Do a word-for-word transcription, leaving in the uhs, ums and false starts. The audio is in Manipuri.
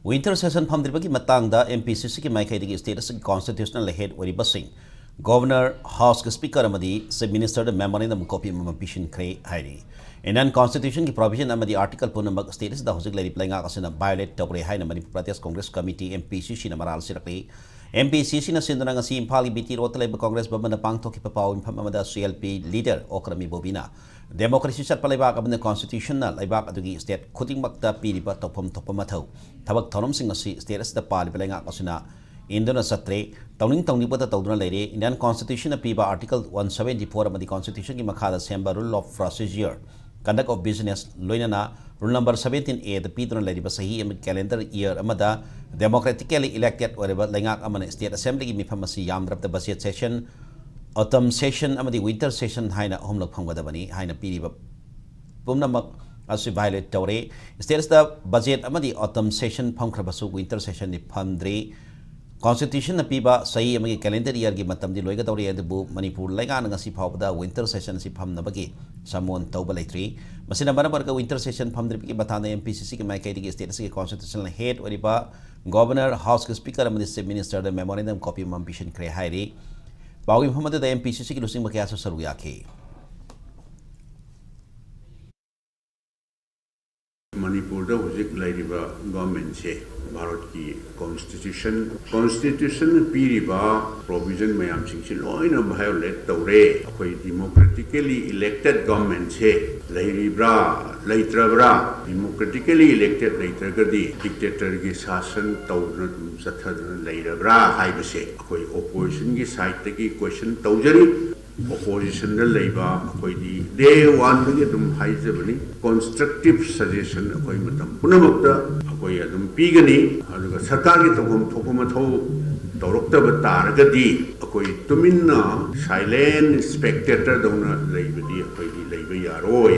Winter session ꯐꯝꯗ꯭ꯔꯤꯕꯒꯤ ꯃꯇꯥꯡꯗ M P C Cꯒꯤ ꯃꯥꯏꯀꯩꯗꯒꯤ state ꯑꯁꯤꯒꯤ constitutional head ꯑꯣꯏꯔꯤꯕꯁꯤꯡ Governor, Houseꯀꯤ Speaker ꯑꯃꯗꯤ Chief Ministerꯗ memorandum copy ꯑꯃꯃꯝ ꯄꯤꯁꯤꯟꯈ꯭ꯔꯦ ꯍꯥꯏꯔꯤ꯫ Indian Constitutionꯒꯤ provision ꯑꯃꯗꯤ article ꯄꯨꯝꯅꯃꯛ state ꯑꯁꯤꯗ ꯍꯧꯖꯤꯛ ꯂꯩꯔꯤꯕ ꯂꯩꯉꯥꯛ ꯑꯁꯤꯅ violate ꯇꯧꯔꯦ ꯍꯥꯏꯅ Manipur Pradesh Congress Committee, M P C Cꯅ ꯃꯔꯥꯜ ꯁꯤꯔꯛꯂꯤ꯫ M P C Cꯅ ꯁꯤꯟꯗꯨꯅ ꯉꯁꯤ ꯏꯝꯐꯥꯜꯒꯤ B T Roadꯇ ꯂꯩꯕ Congress ꯚꯕꯟꯗ ꯄꯥꯡꯊꯣꯛꯈꯤꯕ ꯄꯥꯎ ꯃꯤꯐꯝ ꯑꯃꯗ C L P leader Okram ꯏꯕꯣꯕꯤꯅ democracy ꯆꯠꯄ ꯂꯩꯕꯥꯛ ꯑꯃꯗ constitutionꯅ ꯂꯩꯕꯥꯛ ꯑꯗꯨꯒꯤ state ꯈꯨꯗꯤꯡꯃꯛꯇ ꯄꯤꯔꯤꯕ ꯇꯧꯐꯝ ꯊꯣꯛꯄ ꯃꯊꯧ, ꯊꯕꯛ ꯊꯧꯔꯝꯁꯤꯡ ꯑꯁꯤ state ꯑꯁꯤꯗ ꯄꯥꯜꯂꯤꯕ ꯂꯩꯉꯥꯛ ꯑꯁꯤꯅ ꯏꯟꯗꯨꯅ ꯆꯠꯇ꯭ꯔꯦ, ꯇꯧꯅꯤꯡ ꯇꯧꯅꯤꯡꯕꯇ ꯇꯧꯗꯨꯅ ꯂꯩꯔꯦ꯫ Indian Constitutionꯅ ꯄꯤꯕ article one seventy four ꯑꯃꯗꯤ Constitutionꯒꯤ ꯃꯈꯥꯗ ꯁꯦꯝꯕ rule of procedure, conduct of business ꯂꯣꯏꯅꯅ rule number seventeen Aꯗ ꯄꯤꯗꯨꯅ ꯂꯩꯔꯤꯕ ꯆꯍꯤ ꯑꯃꯒꯤ calendar year ꯑꯃꯗ democratically elected ꯑꯣꯏꯔꯕ ꯂꯩꯉꯥꯛ ꯑꯃꯅ state assemblyꯒꯤ ꯃꯤꯐꯝ ꯑꯁꯤ ꯌꯥꯝꯗ꯭ꯔꯕꯗ budget session, autumn session ꯑꯃꯗꯤ winter session ꯍꯥꯏꯅ ꯑꯍꯨꯝꯂꯛ ꯐꯝꯒꯗꯕꯅꯤ ꯍꯥꯏꯅ ꯄꯤꯔꯤꯕ ꯄꯨꯝꯅꯃꯛ ꯑꯁꯤ violate ꯇꯧꯔꯦ꯫ State ꯑꯁꯤꯗ budget ꯑꯃꯗꯤ autumn session ꯐꯝꯈ꯭ꯔꯕꯁꯨ winter sessionꯗꯤ ꯐꯝꯗ꯭ꯔꯤ꯫ Constitutionꯅ ꯄꯤꯕ ꯆꯍꯤ ꯑꯃꯒꯤ calendar yearꯒꯤ ꯃꯇꯝꯗꯤ ꯂꯣꯏꯒꯗꯧꯔꯦ, ꯑꯗꯨꯕꯨ ꯃꯅꯤꯄꯨꯔ ꯂꯩꯉꯥꯛꯅ ꯉꯁꯤ ꯐꯥꯎꯕꯗ winter session ꯑꯁꯤ ꯐꯝꯅꯕꯒꯤ ꯁꯃꯣꯟ ꯇꯧꯕ ꯂꯩꯇ꯭ꯔꯤ꯫ ꯃꯁꯤꯅ ꯃꯔꯝ ꯑꯣꯏꯔꯒ winter session ꯐꯝꯗ꯭ꯔꯤꯕꯒꯤ ꯃꯇꯥꯡꯗ M P C Cꯒꯤ ꯃꯥꯏꯀꯩꯗꯒꯤ state ꯑꯁꯤꯒꯤ constitutional head ꯑꯣꯏꯔꯤꯕ Governor, Houseꯀꯤ Speaker ꯑꯃꯗꯤ Chief Ministerꯗ memorandum copy ꯑꯃꯃꯝ ꯄꯤꯁꯤꯟꯈ꯭ꯔꯦ ꯍꯥꯏꯔꯤ꯫ ꯄꯥꯎꯒꯤ ꯃꯐꯝ ꯑꯗꯨꯗ M P C Cꯒꯤ ꯂꯨꯆꯤꯡꯕ ꯀꯌꯥꯁꯨ ꯁꯔꯨꯛ ꯌꯥꯈꯤ꯫ ꯃꯅꯤꯄꯨꯔꯗ ꯍꯧꯖꯤꯛ ꯂꯩꯔꯤꯕ governmentꯁꯦ ꯚꯥꯔꯠꯀꯤ constitution, constitutionꯅ ꯄꯤꯔꯤꯕ provision ꯃꯌꯥꯝꯁꯤꯡꯁꯤ ꯂꯣꯏꯅ violate ꯇꯧꯔꯦ꯫ ꯑꯩꯈꯣꯏ democratically elected governmentꯁꯦ ꯂꯩꯔꯤꯕ꯭ꯔꯥ, ꯂꯩꯇ꯭ꯔꯕ꯭ꯔꯥ? Democratically elected ꯂꯩꯇ꯭ꯔꯒꯗꯤ dictatorꯒꯤ ꯁꯥꯁꯟ ꯇꯧꯗꯨꯅ ꯑꯗꯨꯝ ꯆꯠꯊꯗꯨꯅ ꯂꯩꯔꯕ꯭ꯔꯥ ꯍꯥꯏꯕꯁꯦ ꯑꯩꯈꯣꯏ oppositionꯒꯤ sideꯇꯒꯤ question ꯇꯧꯖꯔꯤ꯫ Oppositionꯗ ꯂꯩꯕ ꯑꯩꯈꯣꯏꯗꯤ day oneꯗꯒꯤ ꯑꯗꯨꯝ ꯍꯥꯏꯖꯕꯅꯤ, constructive suggestion ꯑꯩꯈꯣꯏ ꯃꯇꯝ ꯄꯨꯝꯅꯃꯛꯇ ꯑꯩꯈꯣꯏ ꯑꯗꯨꯝ ꯄꯤꯒꯅꯤ꯫ ꯑꯗꯨꯒ ꯁꯔꯀꯥꯔꯒꯤ ꯇꯧꯐꯝ ꯊꯣꯛꯄ ꯃꯊꯧ ꯇꯧꯔꯛꯇꯕ ꯇꯥꯔꯒꯗꯤ ꯑꯩꯈꯣꯏ ꯇꯨꯃꯤꯟꯅ silent spectatorꯗꯧꯅ ꯂꯩꯕꯗꯤ ꯑꯩꯈꯣꯏꯗꯤ ꯂꯩꯕ ꯌꯥꯔꯣꯏ